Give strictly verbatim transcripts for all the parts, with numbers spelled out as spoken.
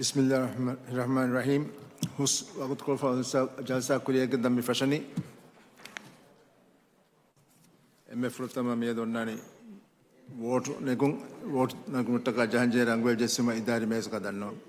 ބިސްމިއްލާހި ރަޙްމާނި ރަޙީމް. ހުސް ވަގުތުކޮޅު ފަހު ޖަލްސާ ކުރިޔަށް ދަން މި ފަށަނީ. އެންމެ ފުރަތަމަ މިއަދު އޮންނާނީ ވޯޓު ނެގުން. ވޯޓު ނެގުމަށްޓަކާ ޖަހަންޖެހޭ ރަނގުވެލި ޖެއްސުމަށް އިދާރީ މޭޒަކަށް ދަންނަވަން.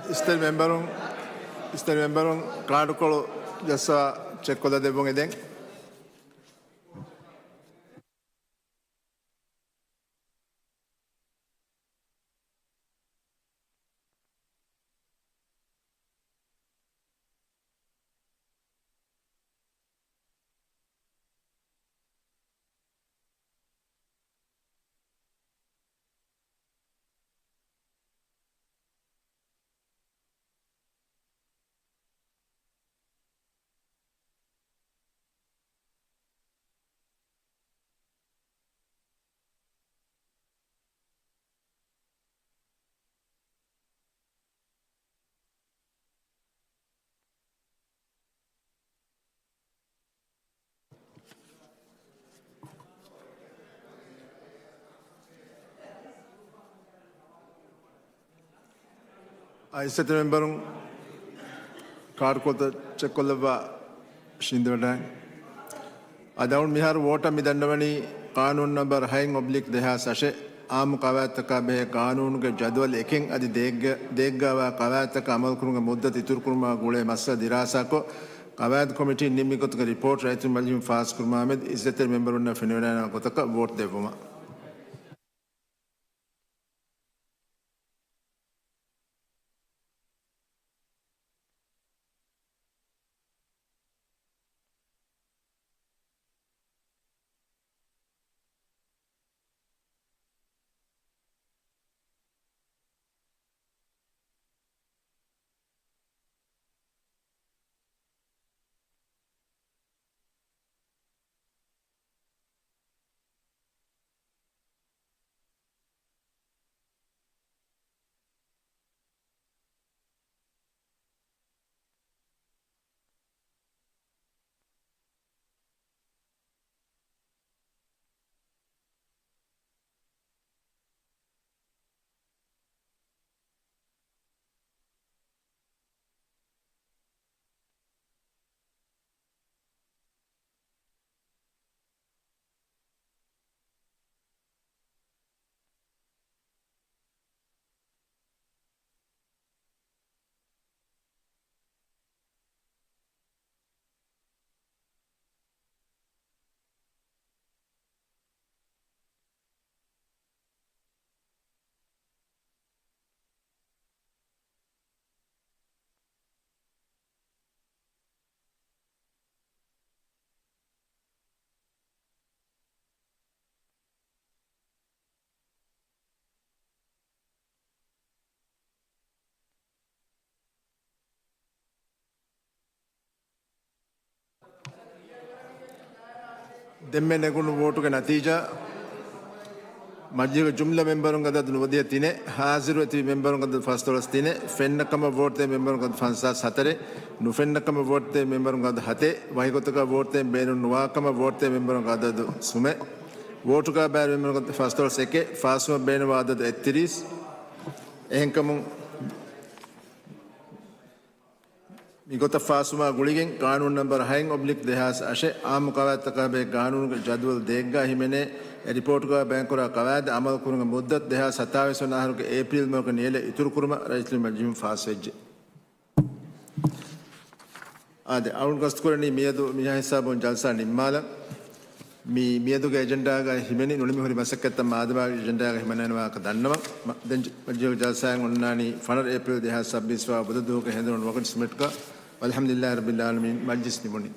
އިސްތަށި މެމްބަރުން، އިސްތަށި މެމްބަރުން ކާޑުކޮޅު ޖައްސާ ޗެކްކޮށްލަ ދެއްވުން އެދެން. އައިސްތަށި މެމްބަރުން ކާޑުކޮޅުތައް ޗެކްކޮށްލައްވާ ޝިންދެވަޑައި. އަދި އަޅުން މިހާރު ވޯޓަށް މި ދަންނަވަނީ ޤާނޫނު ނަމްބަރު ހަތް އޮބްލިކް ދެހާސް އަށެއް، އާއްމު ޤަވާއިދުތަކާ ބެހޭ ޤާނޫނުގެ ޖަދުވަލް އެކެއް އަދި ދޭއްގަ-، ދޭއްގާވާ ޤަވާއިދުތަކަށް އަމަލުކުރުމުގެ މުއްދަތު އިތުރުކުރުމާ ގުޅޭ މައްސަލަ ދިރާސާކޮށް، ޤަވާއިދު ކޮމިޓީން ނިންމި ގޮތުގެ ރިޕޯޓް ރައްޔިތުންގެ މަޖިލީހުން ފާސްކުރުމާމެދު އިއްޒަތްތެރި މެމްބަރުންނަށް ފެނިވަޑައިގަންނަވާ ގޮތަކަށް ވޯޓް ދެއްވުމަށް. ދެންމެ ނެގުނު ވޯޓުގެ ނަތީޖާ، މަޖިލީހުގެ ޖުމްލަ މެމްބަރުންގެ އަދަދު ނުވަދިހަ ތިނެއް، ހާޒިރުވެ ތިބި މެމްބަރުންގެ އަދަދު ފަންސާސް ތިނެއް، ފެންނަ ކަމަށް ވޯޓް ދޭ މެމްބަރުންގެ އަދަދު ފަންސާސް ހަތަރެއް، ނުފެންނަ ކަމަށް ވޯޓް ދޭ މެމްބަރުންގެ އަދަދު ހަތެއް، ވަކިގޮތަކަށް ވޯޓް ދޭ މެމްބަރުން ނުވާ ކަމަށް ވޯޓް ދޭ މެމްބަރުންގެ އަދަދު ސުމެއް، ވޯޓުގަ ބައިވެރި މެމްބަރުންގެ އަދަދު ފަންސާސް އެކެއް، ފާސްވުމަށް ބޭނުންވާ އަދަދު އެއްތިރީސް. އެހެންކަމުން، މިގޮތަށް ފާސްވުމާ ގުޅިގެން، ޤާނޫނު ނަމްބަރު ހަތް އޮބްލިކް ދެހާސް އަށެއް، އާއްމު ޤަވާއިދުތަކާ ބެހޭ ޤާނޫނުގެ ޖަދުވަލް ދޭއްގާ ހިމެނޭ، އެ ރިޕޯޓުގަ ބަޔާންކުރާ ޤަވާއިދު އަމަލުކުރުމުގެ މުއްދަތު ދެހާސް ސަތާވީސް ވަނަ އަހަރުގެ އޭޕްރީލް މަހުގެ ނިޔަލަށް އިތުރުކުރުމަށް ރައްޔިތުންގެ މަޖިލީހުން ފާސްވެއްޖެ. އާދެ، އަޅުން ގަސްތުކުރަނީ މިއަދު މިހާ ހިސާބުން ޖަލްސާ ނިންމާލަން. މި މިއަދުގެ އެޖެންޑާގައި ހިމެނި ނުނިމި ހުރި މަސައްކަތްތައް މާދަމާގެ އެޖެންޑާގައި ހިމެނޭނެ ވާހަކަ ދަންނަވަން. މަ-، ދެން ޖ-، މަޖިލީހުގެ ޖަލްސާއެއް އޮންނާނީ ފަނަރަ އޭޕްރީލް ދެހާސް ސައްބީސް ވާ ބުދަ ދުވަހުގެ ހެނދުނު ވަގުތު ސުމެޓްގަ. ވަލްޙަމްދުލިއްލާހި ރައްބިލް ޢާލަމީން. މަޖްލިސް ނިމުނީ.